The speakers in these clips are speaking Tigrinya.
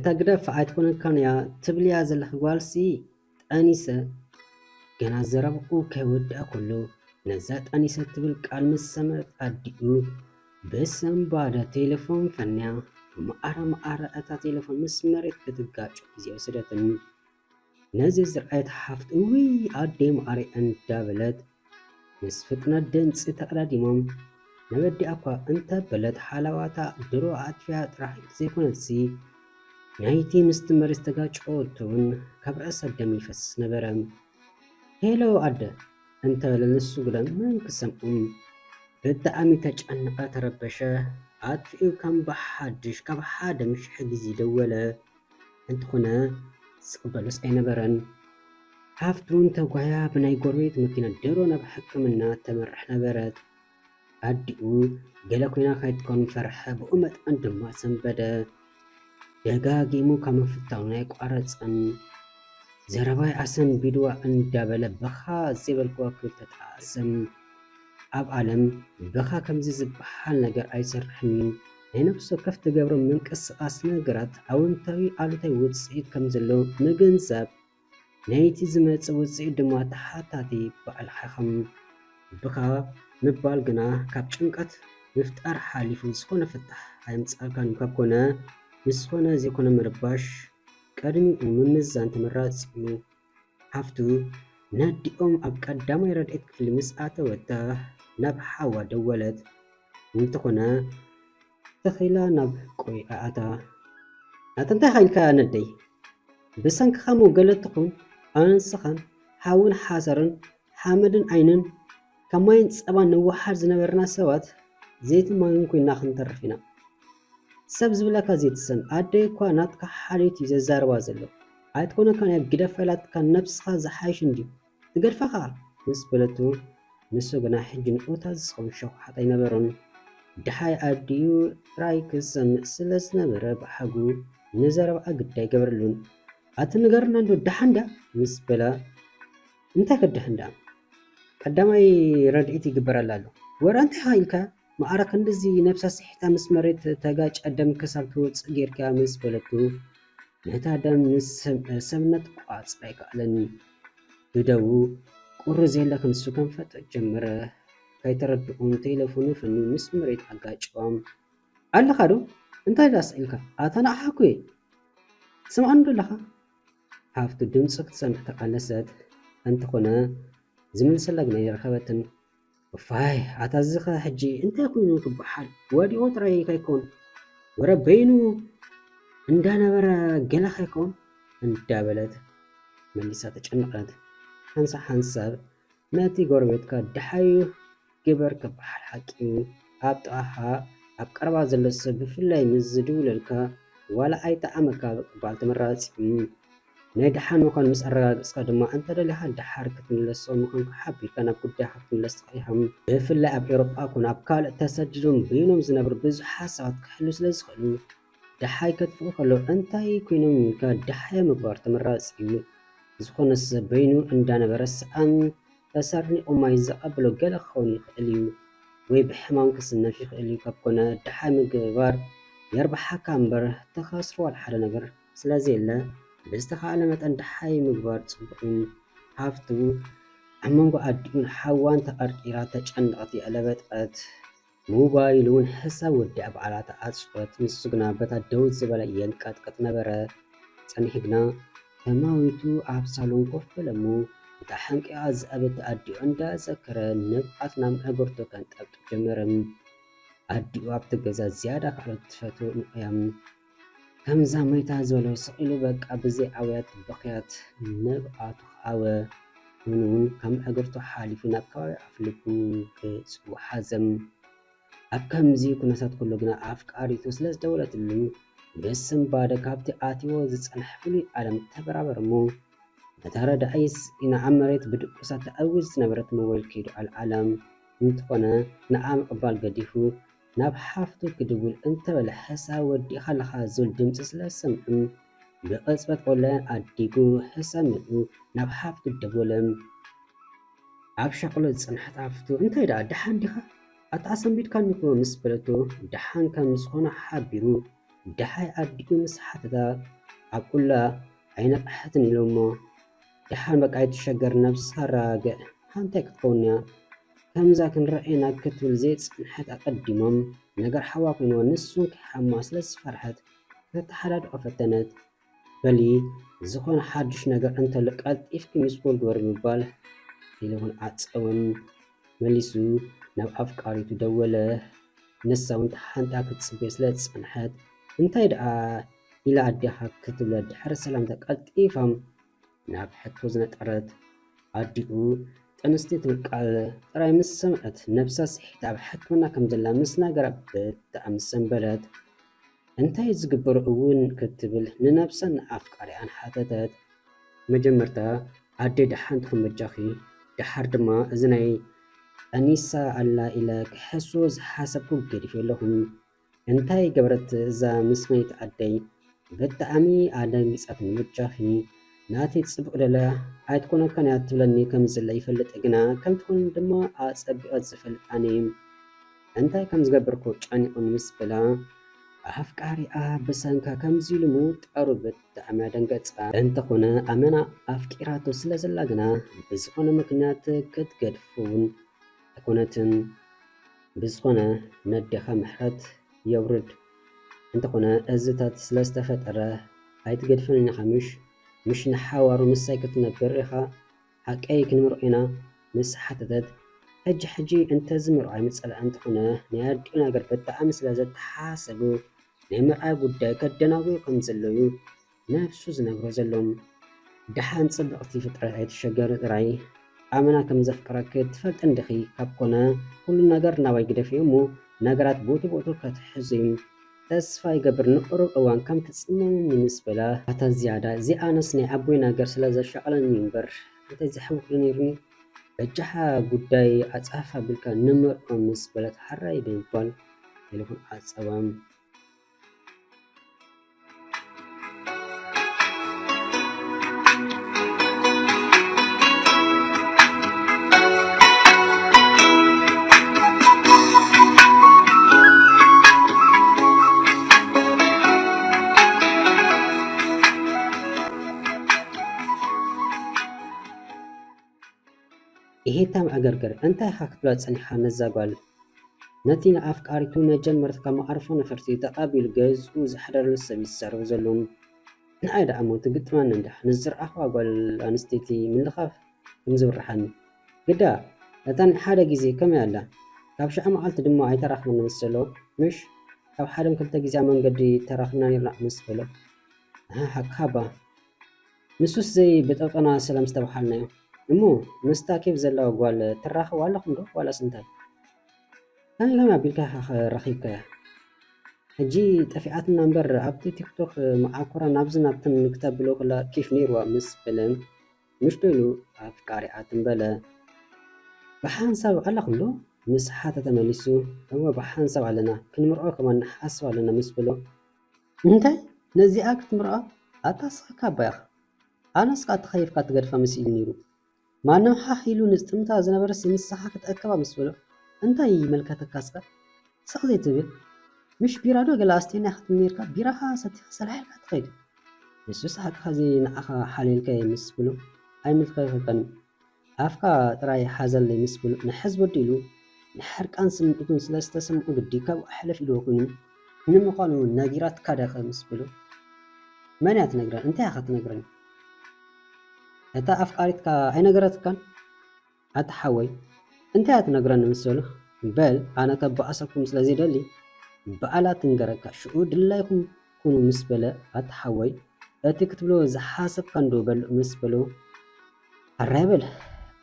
እታ ግደፍ ኣይትኮነካን እያ ትብልያ ዘለኺ ጓልሲ ጠኒሰ። ገና ዘረብኡ ከይወድኣ ከሎ ነዛ ጠኒሰ ትብል ቃል ምስ ሰምዐት ኣዲኡ ብሰንባደ ቴሌፎን ፈንያ። ማዕረ ማዕረ እታ ቴሌፎን ምስ መሬት ክትጋጭ ግዜ ወሰደትን። ነዚ ዝረኣየት ሓፍቲ፣ እውይ ኣደይ ማዕረይ እንዳበለት ምስ ፍጥነት ድምፂ ተቐዳዲሞም። ነበዲኣ እኳ እንተበለት ሓላዋታ ድሮ ኣጥፊኣ ጥራሕ ዘይኮነትሲ ናይቲ ምስቲ መሬት ዝተጋጨወቱ እውን ካብ ርእሳ ደም ይፈስስ ነበረ። ሄሎ ኣደ እንተበለ ንሱ ግደ መን ክሰምዑ? ብጣዕሚ ተጨነቐ፣ ተረበሸ። ኣጥፊኡ ከም ብሓድሽ ካብ ሓደ ምሽሕ ግዜ ደወለ። እንተኾነ ዝቕበሎስ ኣይነበረን። ሓፍቱ እውን ተጓያ ብናይ ጎረቤት መኪና ድሮ ናብ ሕክምና ተመርሕ ነበረት። ኣዲኡ ገለ ኮይና ከይትኮን ፈርሐ፣ ብኡ መጠን ድማ ሰንበደ። ደጋጊሙ ካብ ምፍታኑ ኣይቋረጸን። ዘረባይ ኣሰንቢድዋ እንዳበለ በኻ ዘይበልክዋ ክብል ተጣእሰም። ኣብ ዓለም በኻ ከምዚ ዝበሃል ነገር ኣይሰርሕን እዩ። ናይ ነፍሲ ወከፍ ትገብሮ ምንቅስቓስ ነገራት ኣወንታዊ ኣሉታዊ ውፅኢት ከም ዘለዎ ምግንዛብ፣ ናይቲ ዝመጽእ ውጽኢት ድማ ተሓታቲ ባዕልኻ ኢኻ። ብኻ ምባል ግና ካብ ጭንቀት ምፍጣር ሓሊፉ ዝኾነ ፍታሕ ኣየምጽኣልካን እዩ። ካብ ኮነ ምስ ዝኾነ ዘይኮነ ምርባሽ ቀድሚኡ ምምዛን ተመራጺ እዩ። ሓፍቱ ነዲኦም ኣብ ቀዳማይ ረድኤት ክፍሊ ምስ ኣተወታ ናብ ሓዋ ደወለት። እንተኾነ ተኺላ ናብ ቆይ ኣኣታ። ናተ እንታይ ኢልካ ነደይ? ብሰንክኻ ሞ ገለ ትኹን ኣነ ንስኻን ሓውን ሓሰርን ሓመድን ዓይንን ካብ ማይን ጸባን ንወሓድ ዝነበርና ሰባት ዘይትን ማይን ኮይና ክንተርፍ ኢና። ሰብ ዝብለካ ዘይትሰም። ኣደይ እኳ ናትካ ሓልዮት እዩ ዘዛርባ ዘሎ። ኣይትኾነካን እያ ግደፋ ኢላትካ ነብስኻ ዝሓይሽ እንድዩ። ትገድፋኻ ምስ በለቱ ንሱ ግና ሕጂ ንኡታ ዝኸውን ሸኹሓት ኣይነበሮን። ደሓይ ኣዲኡ ጥራይ ክሰምዕ ስለ ዝነበረ ብሓጉ ንዘረብኣ ግዳ ኣይገበረሉን። ኣቲ ንገርና እንዶ ደሓን ድያ ምስ በላ እንታይ ከድሕን ደኣ ቀዳማይ ረድኤት ይግበረላ ኣሎ። ወረ እንታይ ኢኻ ኢልካ ማዕረ ክንድዚ ነብሳ ስሒታ ምስ መሬት ተጋጫ ደም ክሳብ ትወፅእ ጌርካ ምስ በለቱ ነታ ደም ምስ ሰብ- ሰብነት ቋፅራ ኣይከኣለን። ብደዉ ቁሪ ዘለክን ንሱ ከም ፈጠጥ ጀመረ። ከይተረድኡን ቴሌፎኑ ፈኒ ምስ መሬት ኣጋጭዋም። ኣለኻ ዶ እንታይ ዳስ ኢልካ ኣታ ንዓኻ እኮ እየ ትሰምዓኒ ዶ ኣለኻ? ሃፍቱ ድምፁ ክትሰምዕ ተቃለሰት። እንተኾነ ዝምልሰላ ግና ኣይረኸበትን። እፋይ ኣታ እዚ ኸ ሕጂ እንታይ ኮይኑ ክበሃል? ወዲቑ ጥራይ ከይኮን ወረ በይኑ እንዳነበረ ገለ ከይኮን እንዳበለት መሊሳ ተጨነቐት። ሓንሳብ ሓንሳብ ነቲ ጎረቤትካ ደሓዩ ግበር ክበሃል ሓቂ እዩ። ኣብ ጥቓኻ ኣብ ቀረባ ዘሎ ሰብ ብፍላይ ምስ ዝድውለልካ ዋላ ኣይጠዓመካ ክበሃል ተመራፂ እዩ። ናይ ደሓን ምዃን ምስ ኣረጋገፅካ ድማ እንተደሊኻ ደሓር ክትምለሶ ምዃንካ ሓቢርካ ናብ ጉዳይካ ክትምለስ ትኽእል ኢኻ። ብፍላይ ኣብ ኤውሮጳ ኮነ ኣብ ካልእ ተሰዲዶም በይኖም ዝነብሩ ብዙሓት ሰባት ክሕልዉ ስለ ዝኽእሉ ደሓይ ከጥፍኡ ከለዉ እንታይ ኮይኖም ኢልካ ደሓይ ምግባር ተመራፂ እዩ። ዝኾነ ሰብ በይኑ እንዳነበረ ሰኣን ተሰርኒቑ ማይ ዝቐበሎ ገለ ክኸውን ይኽእል እዩ፣ ወይ ብሕማም ክስነፍ ይኽእል እዩ። ካብ ኮነ ደሓይ ምግባር የርብሓካ እምበር ተኸስሮ ዋላ ሓደ ነገር ስለ ዘየለ ብዝተኻእለ መጠን ደሓይ ምግባር ፅቡቕ እዩ። ሃፍቱ ኣብ መንጎ ኣዲኡን ሓዋን ተቐርቂራ ተጨነቐት የዕለበጠት። ሞባይሉ እውን ሕሳብ ወዲኣ ባዕላ ተዓፅወት። ንሱ ግና በታ ደው ዝበለ የንቀጥቅጥ ነበረ። ጸኒሑ ግና ተማዊቱ ኣብ ሳሎን ኮፍ በለ እሞ እታ ሓንቂቓ ዝኣበተ ኣዲኡ እንዳዘከረ ንብዓት ናብ መዕገርቱ ከንጠብጥብ ጀመረ። ኣዲኡ ኣብቲ ገዛ ዝያዳ ካልኦት ትፈትዎ ንዑ እያ። ከምዛ መይታ ዝበሎ ስቕ ኢሉ በቃ ብዘይ ኣውያት በኽያት ንብዓቱ ክኣወ። ኮይኑ እውን ካብ መዕገርቱ ሓሊፉ ናብ ከባቢ ኣፍልቡ ገጹ ሓዘ። ኣብ ከምዚ ኩነታት ከሎ ግና ኣፍቃሪቱ ስለ ዝደወለትሉ ብስንባደ ካብቲ ኣትይዎ ዝጸንሐ ፍሉይ ዓለም ተበራበረ እሞ ነታ ረዳኢት ኢና ኣብ መሬት ብድቁሳ ተዕውት ዝነበረት ሞባይል ከይዱ ኣልዓላ። እንተኾነ ንኣ ምቕባል ገዲፉ ናብ ሓፍቱ ክድውል እንተበለ ሕሳብ ወዲእኻ ኣለኻ ዝብል ድምፂ ስለ ዝሰምዑ ብቕጽበት ኦንላይን ኣዲጉ ሕሳብ መሊኡ ናብ ሓፍቱ ደወለ። ኣብ ሻቕሎት ዝጸንሐት ሓፍቱ እንታይ ደኣ ደሓን ዲኻ? ኣታ ኣሰንቢድካኒ እኮ ምስ በለቶ ደሓን ከም ዝኾነ ሓቢሩ ደሓይ ኣዲኡ ምስ ሓተታ፣ ኣብ ኩላ ኣይነቕሐትን ኢሉ እሞ፣ ደሓን በቃ ኣይትሸገር፣ ነብሳ ራግእ፣ እንታይ ክትከውን እያ? ከምዛ ክንረኣየና ክትብል ዘይጸንሐት ኣቐዲሞም ነገር ሓዋ ኮይንዎ፣ ንሱን ከይሓማ ስለ ዝፈርሐት ከተሓዳድኦ ፈተነት። በሊ፣ ዝኾነ ሓድሽ ነገር እንተሎ ቀልጢፍኪ ምስ ኮል ግበሪ ምባል፣ ቴሌፎን ዓጸወን። መሊሱ ናብ ኣፍቃሪቱ ደወለ። ንሳ እውን ተሓንጣ ክትጽበዮ ስለ ዝጸንሐት፣ እንታይ ደኣ ኢላ ኣዴኻ ክትብለ ድሕሪ ሰላምታ ቀልጢፋ ናብ ሕቶ ዝነጠረት ኣዲኡ ጥንስቲ ትብል ቃል ጥራይ ምስ ሰምዐት ነብሳ ስሒታ ኣብ ሕክምና ከም ዘላ ምስ ነገራ ብጣዕሚ ሰንበደት። እንታይ ዝግበሮ እውን ክትብል ንነብሳን ንኣፍቃሪኣን ሓተተት። መጀመርታ ኣደይ ደሓን ትኹን በጃኺ፣ ደሓር ድማ እዚ ናይ ጠኒሳ ኣላ ኢለ ክሕስዎ ዝሓሰብኩ ገዲፈ ኣለኹ። እንታይ ገበረት እዛ ምስመይቲ ኣደይ? ብጣዕሚ ኣደንጊጻትኒ በጃኺ። ናተይ ጽቡቕ ደለ ኣይትኮነካን እያ ትብለኒ ከም ዘላ ይፈልጥ፣ ግና ከም ትኾን ድማ ኣጸቢቐ ዝፈልጥ ኣነ እየ። እንታይ ከም ዝገብር እኮ ጨኒቑኒ ምስ በላ፣ ኣፍቃሪኣ ብሰንካ ከምዚ ኢሉ ምውጣሩ ብጣዕሚ ኣደንገጻ። እንተኾነ ኣመና ኣፍቂራቶ ስለ ዘላ ግና ብዝኾነ ምክንያት ክትገድፎ እውን ኣይኮነትን። ብዝኾነ ነዴኻ ምሕረት የውርድ። እንተኾነ እዚታት ስለ ዝተፈጠረ ኣይትገድፈንን ኢኻ ምሽ? ምሽ ንሓዋሩ ምሳይ ክትነብር ኢኻ? ሓቀይ ክንምርዖ ኢና ምስ ሓተተት፣ ሕጂ ሕጂ እንተዚ ምርዖ ኣይምጸልኣን እንተኾነ ናይ ኣዲኡ ነገር ብጣዕሚ ስለ ዘተሓሳስቡ ናይ ምርኣይ ጉዳይ ከደናጉዩ ከም ዘለዩ ነብሱ ዝነግሮ ዘሎ። ደሓን ጽብቕቲ ፍጥረት ኣይትሸገሪ ጥራይ ኣመና ከም ዘፍቅረኪ ትፈልጢ እንዲኺ፣ ካብ ኮነ ኩሉ ነገር ናባይ ግደፍዮ እሞ ነገራት ቦቱ ቦቱ ከትሕዙ እዩ። ተስፋ ይገብር ንቕሩብ እዋን ከም ትጽመምኒ ምስ በላ፣ ኣታ ዝያዳ እዚኣነስ ናይ ኣቦይ ነገር ስለ ዘሻቐለኒ እዩ እምበር እንታይ ዘሕውኽሉ ነይሩኒ? በጃኻ ጉዳይ ኣጻፋ ብልካ ንምርዖ ምስ በለት ሓራይ ብምባል ቴሌፎን ዓጸዋ። ይሄታ መዕገርገር እንታይ ኢኻ ክትብላ ጸኒሓ ነዛ ጓል? ነቲ ንኣፍቃሪቱ መጀመርታ ካብ መዓርፎ ነፈርቲ ተቐቢሉ ገዝኡ ዘሕደረሉ ሰብ እዩ ዝዛረብ ዘሎ። ንዓይ ደኣ እሞ ትግጥመኒ እንዳ ንዝረኣኽዋ ጓል ኣንስተይቲ ምልኻፍ ከም ዝብርሓኒ። ግዳ እታ ናይ ሓደ ግዜ ከመይ ኣላ? ካብ ሽዓ መዓልቲ ድማ ኣይተራኽብን መሰሎ፣ ምሽ? ካብ ሓደን ክልተ ግዜ ኣብ መንገዲ ተራኺብና ነይርና ምስ በሎ። ኣሃ፣ ሓቅኻ እባ። ንሱስ ዘይብጠጠና ሰላም ዝተባሃልናዮ። እሞ ምስታ ኬፍ ዘለዋ ጓል ትራኸቡ ኣለኹም ዶ ዋላስ እንታይ? ከመይ ከመይ ኣቢልካ ኢኻ ረኺብካያ? ሕጂ ጠፊኣትና እምበር ኣብቲ ቲክቶክ መዓኮራ ናብዚ ናብትን ክተብሎ ከላ ኬፍ ነይርዋ ምስ በለ ምሽ ዶ ኢሉ ኣፍቃሪኣ ትም በለ። ብሓንሳብ ኣለኹም ዶ? ምስ ሓተተ መሊሱ፣ እወ ብሓንሳብ ኣለና፣ ክንምርዖ ከማን ንሓስብ ኣለና ምስ በሎ። እንታይ? ነዚኣ ክትምርዖ? ኣታ ስኻ ካባ ኢኻ። ኣነስ ከኣ ተኸይፍካ ትገድፋ መሲሉ ነይሩ። ማንም ሓኽ ኢሉ ንጽምታ ዝነበረስ ንስኻ ክትእከባ ምስ በሎ፣ እንታይ ይመልከተካ እስከ? ስቕ ዘይትብል? ምሽ ቢራ ዶ ገለ ኣስትየና ኢኻ ትብል ነይርካ? ቢራኻ ሰቲኻ ሰላሕ ኢልካ ትኸይድ። ንሱስ ሓቅኻ እዚ ንዓኻ ሓልየልካ እየ ምስ በሎ፣ ኣይምልከተካን እዩ። ኣፍካ ጥራይ ሓዘለይ ምስ በሎ፣ ንሕዝ ወዲ ኢሉ ንሕርቃን ስምዒቱን ስለ ዝተሰምዖ ግዲ ካብኡ ሕልፍ ኢልዎ ኮይኑ፣ ንምዃኑ ነጊራትካ ዲያ ኸ ምስ በሎ፣ መን እያ ትነግረን? እንታይ ኢኻ ትነግረኒ? እታ ኣፍቃሪትካ ኣይነገረትካን? ኣታ ሓወይ፣ እንታይ እያ ትነግረኒ ምስ በሎ፣ በል ኣነ ከባእሰኩም ስለ ዘይደሊ ባዕላ ትንገረካ፣ ሽዑ ድላይኩም ኩኑ ምስ በለ፣ ኣታ ሓወይ፣ እቲ ክትብሎ ዝሓሰብካ እንዶ በል ምስ በሎ፣ ሕራይ በል፣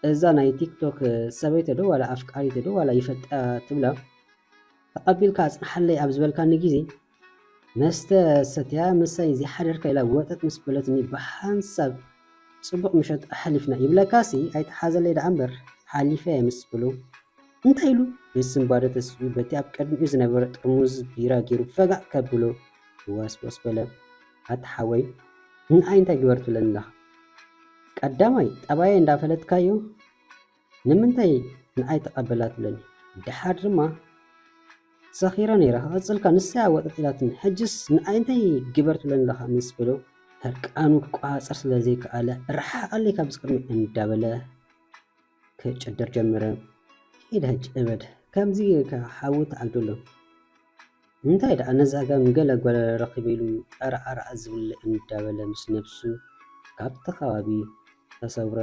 እዛ ናይ ቲክቶክ ሰበይቲ ዶ ዋላ ኣፍቃሪት ዶ ዋላ ይፈልጣ ትብላ፣ ተቐቢልካ ኣጽንሓለይ ኣብ ዝበልካኒ ግዜ፣ መስተ ሰትያ ምሳይ ዘይሓደርካ ኢላ ወጠጥ ምስ በለትኒ ብሓንሳብ ጽቡቕ ምሸት ኣሕሊፍና ይብለካሲ ኣይትሓዘለይ ደኣ እምበር ሓሊፈ ምስ በሎ፣ እንታይ ኢሉ ብስንባደ ተስኡ በቲ ኣብ ቅድሚኡ ዝነበረ ጥርሙዝ ቢራ ገይሩ ፈጋእ ከብሎ ዋስዋስ በለ። ኣታ ሓወይ ንዓይ እንታይ ግበር ትብለኒ ኣለኻ? ቀዳማይ ጠባየ እንዳፈለጥካዮ ንምንታይ ንዓይ ተቐበላ ትብለኒ? ደሓር ድማ ሰኺረ ነይረ፣ ክቕጽልካ ንሳ እያ ወጠጥ ኢላትኒ። ሕጅስ ንኣይ እንታይ ግበር ትብለኒ ኣለኻ ምስ በሎ፣ ህርቃኑ ክቆጻጸር ስለ ዘይከኣለ፣ ርሓቐለይ ካብዚ ቅድሚ እንዳበለ ክጭድር ጀመረ። ኪድ ሕጂ እበድ፣ ከምዚ ጌርካ ሓዊ ትዓግደሉ። እንታይ ደኣ ነዛ ጋም ገለ ጓል ረኺበ ኢሉ ጠራዕራዕ ዝብል እንዳበለ ምስ ነብሱ ካብቲ ከባቢ ተሰውረ።